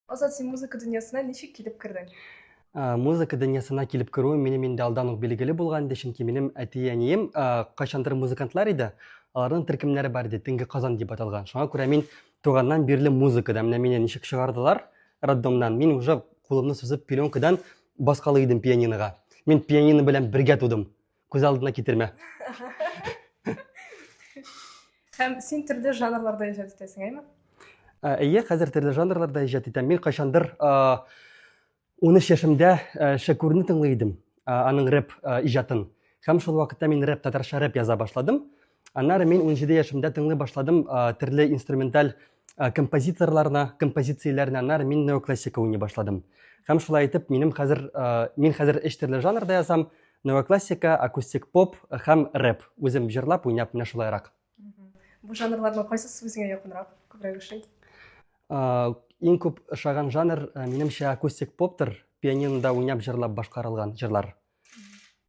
Азат, син музыка дөньясына ничек килеп кердең? Музыка дөньясына килеп керүем минем инде алдан ук билгеле булган иде, чөнки минем әти-әнием кайчандыр музыкантлар иде. Аларның төркемнәре бар иде, Төнге Казан дип аталган. Шуңа күрә мин туганнан бирле музыкада. Менә мине ничек чыгардылар роддомнан, мин уже кулымны сузып пеленкадан баскалый идем пианинога. Мин пианино белән бергә тудым. Күз алдына китермә. Һәм син төрле жанрларда иҗат итәсең, әйме? Әйе, хәзер төрле жанрларда иҗат итәм. Мин кайчандыр 13 яшемдә Шәкүрне тыңлый идем, аның рэп иҗатын. Һәм шул вакытта мин рэп, татарча рэп яза башладым. Аннары мин 17 яшемдә тыңлый башладым төрле инструменталь композиторларны, композицияләрне, аннары мин неоклассика уйный башладым. Һәм шулай итеп, минем хәзер, мин хәзер өч төрле жанрда язам: неоклассика, акустик поп һәм рэп. Үзем җырлап, уйнап, менә шулайрак. Бу жанрларның кайсысы үзеңә якынрак, күбрәк ошый? Иң күп ошаган жанр, минемчә, акустик поптыр, пианинода уйнап, җырлап башкарылган җырлар.